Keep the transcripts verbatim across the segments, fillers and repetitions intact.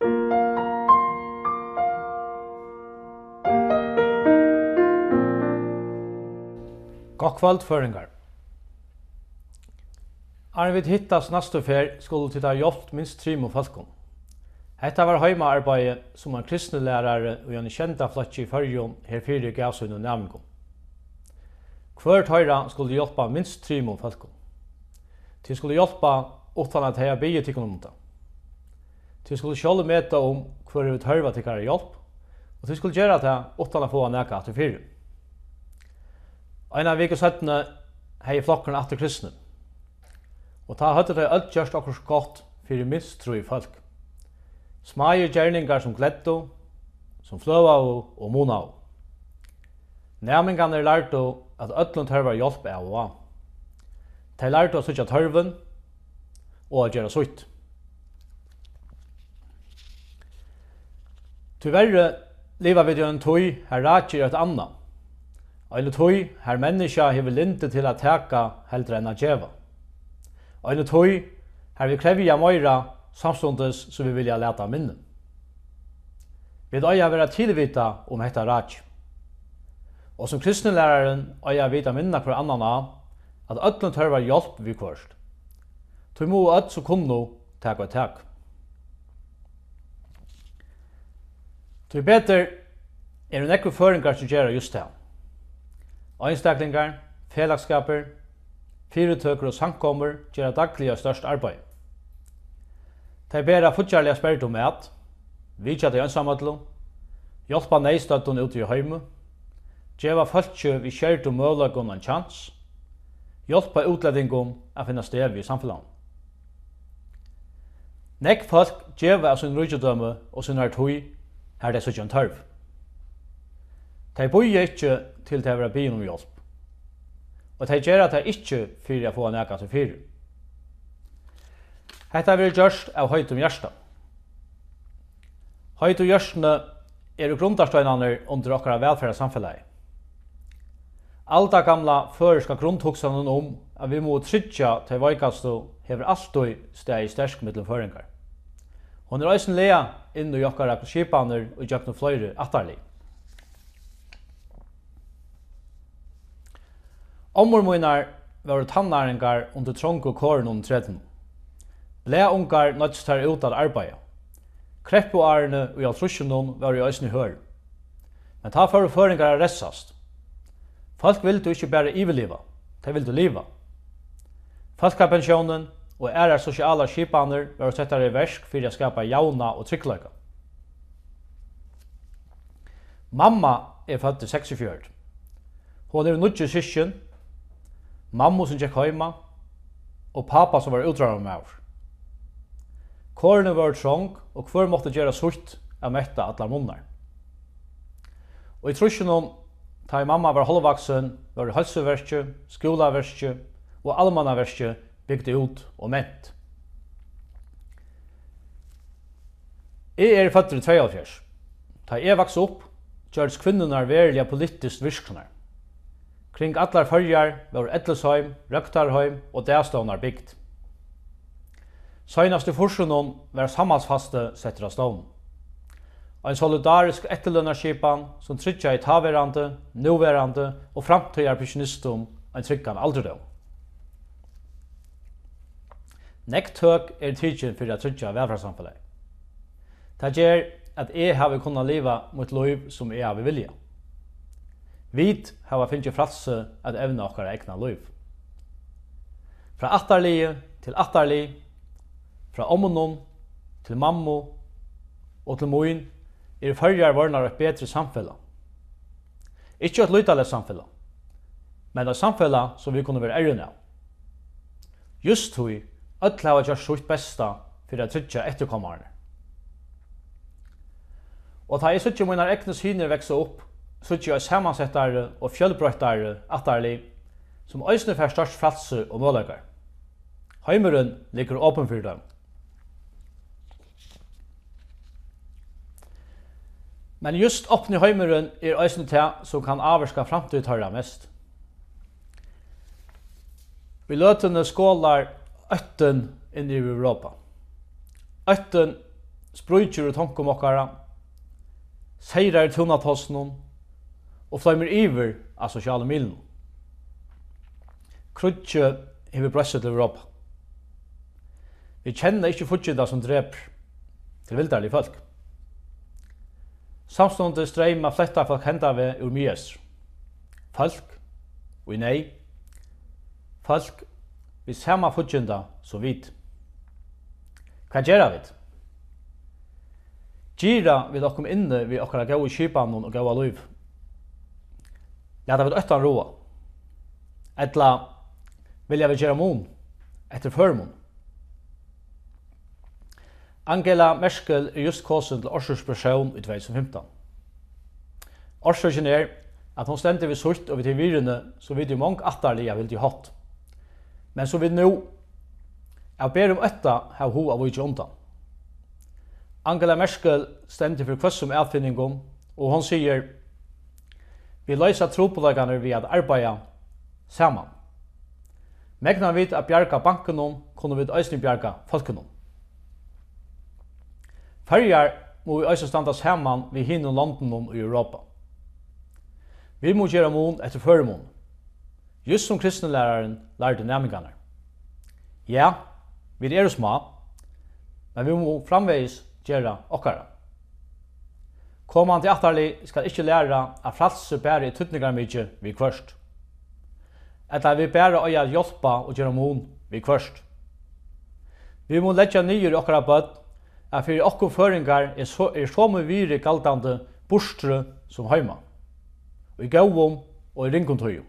Gott kvøld, føroyingar. Áðrenn vit hittast næstu ferð, skulu tit hava hjálpt minst trimum fólkum. Hetta var heimaarbeiði, sum ein kristnilærari í einum sjeynda flokki í Føroyum herfyri gav sínum næmingum. Hvør teirra skuldi hjálpa minst trimum fólkum. Tit skulu hjálpa, uttan at tey hava biðið tykkum um tað. Tit skulu sjálv meta, um hvør hevur tørv á tykkara hjálp, og tit skulu gera tað, uttan at fáa nakað aftur fyri. Eina viku seinni hevði flokkurin aftur kristni. Og tá høvdu tey øll gjørt okkurt gott fyri minst trý fólk. Smáir gerningar, sum gleddu, sum fløvaðu og munaðu. Næmingarnir lærdu, at øllum tørvar hjálp av og á. Tey lærdu at síggja tørvin og at gera sítt. Tíverri liva vit í eini tíð, har rakið er eitt annað. Eini tíð, har menniskjað hevur lyndi til at taka heldur enn at geva. Eini tíð, har vit krevja meira, samstundis sum vit vilja lata minni. Vit eiga at vera tilvitað um hetta rakið. Og sum kristnilærarin eiga vit at minna hvør annan á, at øllum tørvar hjálp viðhvørt. Tí mugu øll, sum kunnu, taka eitt tak. Tíbetur eru nógvir føroyingar, sum gera júst tað. Einstaklingar, felagsskapir, fyritøkur og samkomur gera dagliga eitt stórt arbeiði. Tey bera fíggjarliga spurd um mat, vitja tey einsamøllu, hjálpa neyðstøddum úti í heimi, geva fólki við skerdum møguleikum ein kjans, hjálpa útlendingum at finna støði í samfelagnum. Nógv fólk geva av sínum ríkidømi og sínari tíð, har tey síggja ein tørv. Tey bíða ikki, til tey verða biðin um hjálp, og tey gera tað ikki fyri at fáa nakað aftur fyri. Hetta verður gjørt av heitum hjarta. Heitu hjørtuni eru grundarsteinarnir undir okkara vælferðarsamfelagi. Aldagamla føroyska grundhugsanin um, at vit mugu tryggja tey veikastu, hevur altíð staðið sterk millum føroyingar. Hon er eisini lagað inn í okkara skipanir í gjøgnum fleiri ættarlið. Ommur mínar vóru tannáringar undir trongu korunum í tretivunum. Blaðungar noyddust tær út at arbeiða. Kreppuárini í hálvtrýssunum vóru eisini hørð. Men tá fóru føroyingar at ressast. Fólk vildu ikki bara yvirliva, tey vildu liva. Fólkapensjónin og aðrar sosialar skipanir vóru settar í verk fyri at skapa javna og tryggleika. Mamma er fødd í seksogfjøruti. Hon hevur níggju systkin, mammu, sum gekk heima, og pápa, sum var útróðrarmaður. Korini vóru trong, og hvør mátti gera sítt at metta allar munnar. Og í trýssunum, tá ið mamma var hálvvaksin, vóru heilsuverkið, skúlaverkið og almannaverkið bygd út og ment. Eg eri føddur í tveyoghálvfjerðs. Tá eg vaks upp, gjørdust kvinnurnar veruliga politiskt virknar. Kring allar Føroyar vóru ellisheim, røktarheim og dagstovnar bygd. Seinast í fýrsunum varð samhaldsfasti settur á stovn. Ein solidarisk eftirlønarskipan, sum tryggjaði táverandi, núverandi og framtíðar pensjonistum ein tryggan aldurdóm. Nógv tøk eru tikin fyri at tryggja vælferðarsamfelagið. Tað ger, at eg havi kunnað liva mítt lív, sum eg havi viljað. Vit hava fingið frælsi at evna okkara egna lív. Frá ættarliði til ættarlið, frá ommunum til mammu og til mín, eru Føroyar vorðnar eitt betri samfelag. Ikki eitt lýtaleyst samfelag, men eitt samfelag, sum vit kunnu vera errin av. Júst tí øll hava gjørt sítt besta fyri at tryggja eftirkomararnar. Og tá eg síggi mínar egnu synir vaksa upp, síggi eg eitt samansettari og fjølbroyttari ættarlið, sum eisini fær stórt frælsi og møguleikar. Heimurin liggur opin fyri teimum. Men júst opni heimurin er eisini tað, sum kann ávirka framtíð teirra mest. Í løtuni skolar óttin inn yvir Europa. Óttin spríkir í tonkum okkara, seyrar í túnatosunum og floymir yvir á sosialu miðlunum. Kríggið hevur broytt seg til Europa. Vit kenna ikki fíggindan, sum drepur tilvildarlig fólk. Samstundis streyma flóttafólk henda veg úr Miðeystri. Fólk í neyð. Fólk við sama fígginda sum vit. Hvat gera vit? Gira vit okkum inni við okkara góðu skipanum og góða lív? Lata vit óttan ráða? Ella vilja vit gera mun eftir førimuni? Angela Merkel er júst kosin til ársins persón í tvey túsund og fimtan. Orsøkin er, at hon stendur við sítt og við tey virðini, sum vit í mong ættarlið hava hildið hátt, men sum vit nú av berum ótta hava hug at víkja undan. Angela Merkel stendur fyri hvøssum atfinningum, og hon sigur: "Vit loysa trupulleikarnar við at arbeiða saman. Megna vit at bjarga bankunum, kunnu vit eisini bjarga fólkunum." Føroyar mugu eisini standa saman við hinum londunum í Europa. Vit mugu gera mun eftir førimuni, júst sum kristnilærarin lærdi næmingarnar. Ja, vit eru smá, men vit mugu framvegis gera okkara. Komandi ættarlið skal ikki læra, at frælsi bara er týdningarmikið viðhvørt, ella at vit bara eiga at hjálpa og gera mun viðhvørt. Vit mugu leggja niður í okkara børn, at fyri okkum føroyingar er so, er somu virði galdandi burturi sum heima, í góðum og í ringum tíðum.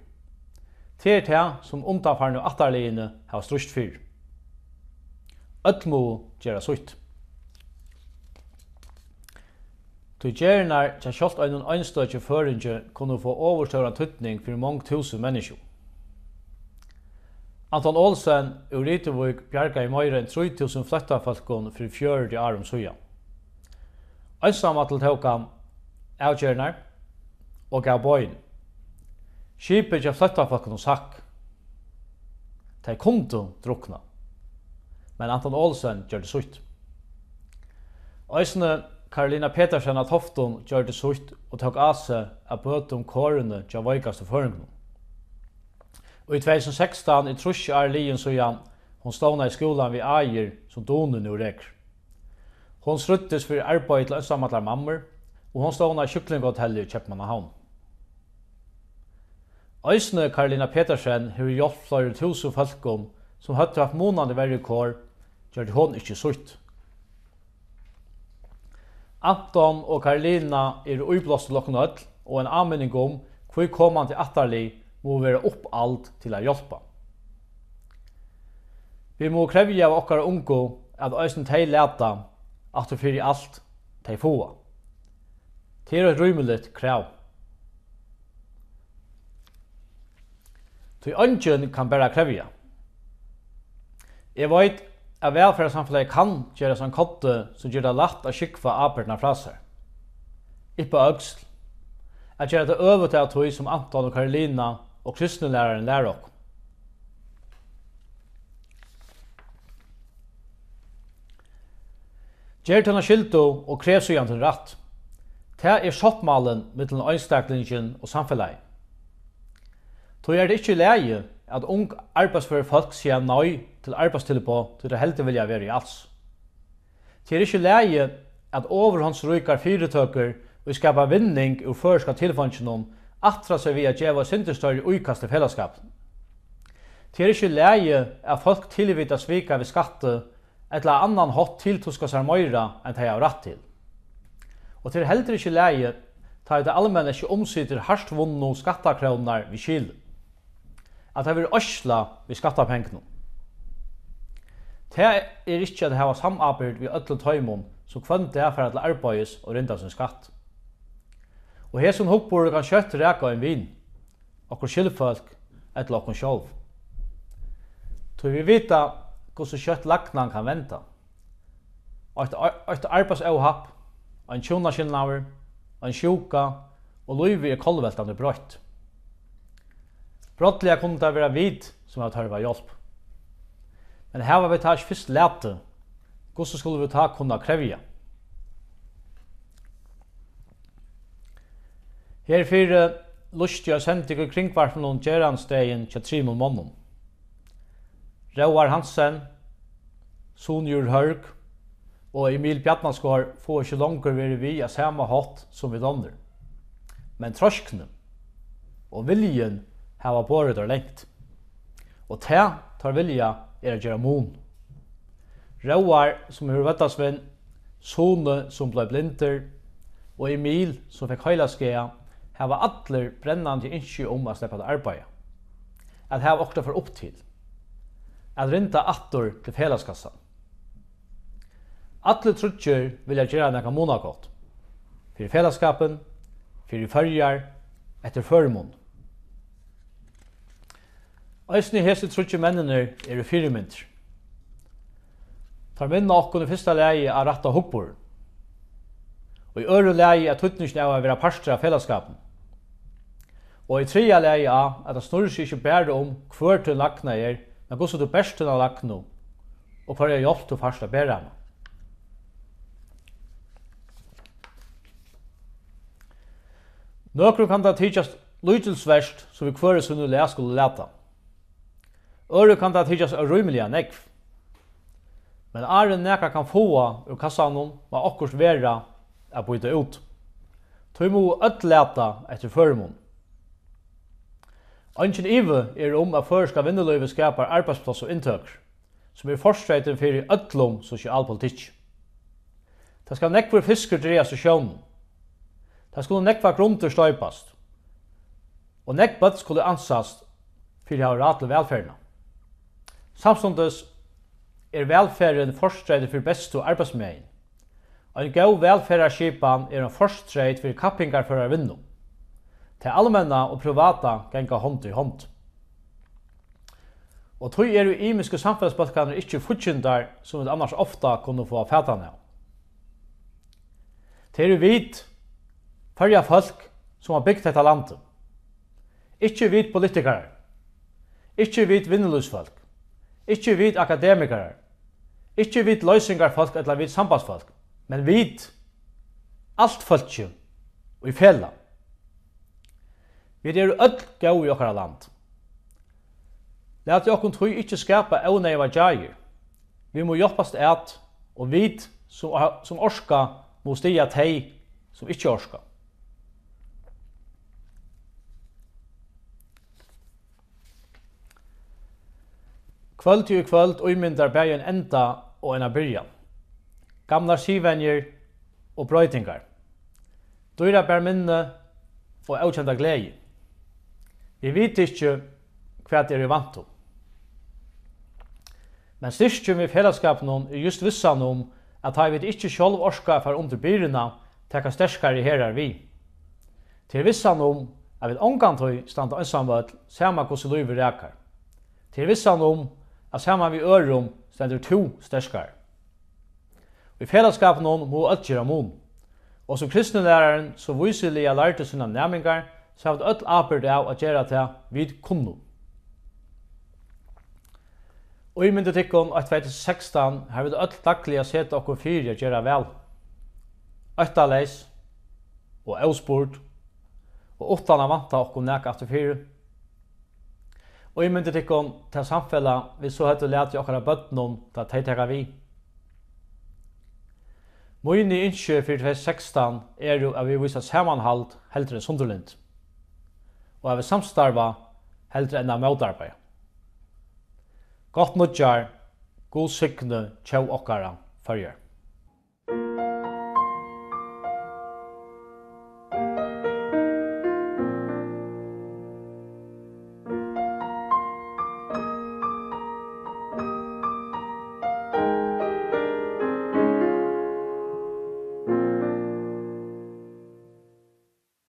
Tað er tað, sum undanfarnu ættarliðini hava strítt fyri. Øll mugu gera sítt. Tí gerðirnar hjá sjálvt einum einstøki føroyingi kunnu fáa ovurstóran týdning fyri mong túsund menniskju. Anton Olsen úr Rituvík bjargaði meira enn trý túsund flóttafólkum fyri fjøruti árum síðan. Einsamallur tók hann avgerðirnar og gav boðini. Skipið hjá flóttafólkunum sakk. Tey kundu drukna, men Anton Olsen gjørdi sítt. Eisini Karolina Petersen á Toftum gjørdi sítt og tók á seg at bøta um korini hjá veikastu føroyingunum. Og í tvey túsund og sekstan er trýss ár liðin, síðan hon stovnaði skúlan við Ægir, sum Duni nú rekur. Hon stríddist fyri arbeiði til einsamallar mammur, og hon stovnaði sjúklingahotellið í Keypmannahavn. Eisini Karolina Petersen hevur hjálpt fleiri túsund fólkum, sum høvdu havt munandi verri kor, gjørdi hon ikki sítt. Anton og Karolina eru íblástur til okkum øll og ein áminning um, hví komandi ættarlið mugu vera uppald til at hjálpa. Vit mugu krevja av okkara ungu, at eisini tey lata aftur fyri alt, tey fáa. Tað er eitt rímiligt krav. Tí eingin kann bara krevja. Eg veit, at vælferðarsamfelagið kann gerast ein koddi, sum ger tað lætt at skúgva ábyrgdina frá sær, yppa øksl, at gera tað øvuta av tí, sum Anton og Karolina og kristnilærarin læra okkum. Ger tína skyldu og krev síðan tín rætt. Tað er sáttmálin millum einstaklingin og samfelagið. Tí er tað ikki í lagi, at ung arbeiðsfør fólk siga nei til arbeiðstilboð, tí tey heldur vilja vera í Als. Tað er ikki í lagi, at ovurhondsríkar fyritøkur, ið skapa vinning úr føroyska tilfeinginum, aftra seg við at geva eitt sindur størri íkast til felagsskapin. Tað er ikki í lagi, at fólk tilvitað svika við skatti ella á annan hátt tiltuska sær meira, enn tey hava rætt til. Og tað er heldur ikki í lagi, tá ið tað almenna ikki umsitur hart vunnu skattakrónurnar við skili, at tað verður oyðslað við skattapengunum. Tað er ikki at hava samábyrgd við øllum teimum, sum hvønn dag fara til arbeiðis og rinda sín skatt. Og hesin hugburður kann skjótt raka ein vin, okkurt skyldfólk ella okkum sjálv. Tí vit vita, hvussu skjótt lagnan kann venda. Eitt, eitt arbeiðsóhapp, ein hjúnaskilnaður, ein sjúka, og lívið er kollveltandi broytt. Brádliga kunnu tað vera vit, sum hava tørv á hjálp. Men hava vit tá ikki fyrst latið, hvussu skulu vit tá kunna krevja? Herfyri lýsti ein sending í Kringvarpinum gerandisdagin hjá trimum monnum. Róar Hansen, Sunjur Hørg og Emil Bjarnaskor fáa ikki longur verið við á sama hátt sum vit onnur. Men troskni og viljin hava borið teir langt. Og tað, teir vilja, er at gera mun. Róar, sum hevur vøddasvinn, Suni, sum bleiv blindur, og Emil, sum fekk heilaskaða, hava allir brennandi ynski um at sleppa at arbeiða, at hava okkurt at fara upp til, at rinda aftur til felagskassan. Allir tríggir vilja gera nakað munagott fyri felagsskapin, fyri Føroyar, eftir førimuni. Eisini hesir tríggir menninir eru fyrimyndir. Teir minna okkum í fyrsta lagi á rætta hugburðin, í øðrum lagi á týdningin av at vera partur av felagsskapinum, og í triðja lagi á, at tað snýr seg ikki bara um, hvør tín lagna er, men hvussu tú bert tína lagnu og hvørja hjálp tú fært at bera hana. Nøkrum kann tað tykjast lítilsvert, sum vit hvør í sínum lag skulu lata. Øðrum kann tað tykjast órímiliga nógv. Men áðrenn nakar kann fáa úr kassanum, má okkurt vera at býta út. Tí mugu øll lata eftir førimuni. Eingin ivi er um, at føroyska vinnulívið skapar arbeiðspláss og inntøkur, sum er fortreytin fyri øllum sosialpolitikki. Tað skal nógvur fiskur dragast úr sjónum. Tað skulu nógvar grundir stoypast, og nógv børn skulu ansast fyri at hava ráð til vælferðina. Samstundis er vælferðin fortreytin fyri bestu arbeiðsmegin. Ein góð vælferðarskipan er ein fortreyt fyri kappingarførari vinnu. Tað almenna og privata ganga hond í hond. Og tí eru ymisku samfelagsbólkarnir ikki fíggindar, sum vit annars ofta kunnu fáa fatan av. Tað eru vit, Føroya fólk, sum hava bygt hetta landið. Ikki vit politikarar, ikki vit vinnulívsfólk, ikki vit akademikarar, ikki vit loysingarfólk ella vit sambandsfólk, men vit, alt fólkið í felag. Vit eru øll góð í okkara land. Latið okkum tí ikki skapa óneyðugar gjáir. Vit mugu hjálpast at, og vit, sum, sum orka, mugu styðja tey, sum ikki orka. Kvøldið í kvøld ímyndar bæði ein enda og eina byrjan. Gamlar siðvenjur og broytingar. Dýrabar minni og ókenda gleði. Vit vita ikki, hvat er í vændum. Men styrkin við felagsskapinum er júst vissan um, at tá vit ikki sjálv orka at fara undir byrðuna, taka sterkari herðar við. Tað er vissan um, at vit ongantíð standa einsamøll, sama hvussu lívið rakar. Tað er vissan um, at saman við øðrum stendur tú sterkari. Í felagsskapinum mugu øll gera mun. Og sum kristnilærarin so vísiliga lærdi sínar næmingar, so hava vit øll ábyrgd av at gera tað, vit kunnu. Ímyndið tykkum eitt tvey túsund og sekstan, har vit øll dagliga seta okkum fyri at gera væl, óttaleys og óspurd og uttan at vænta okkum nakað afturfyri. Ímyndið tykkum tað samfelag, vit so høvdu latið okkara børnum, tá tey taka við. Míni ynski fyri tvey túsund og sekstan eru, at vit vísa samanhald heldur enn sundurlyndi, og at vit samstarva heldur enn at mótarbeiða. Gott nýggjár, Gud signi tjóð okkara, Føroyar.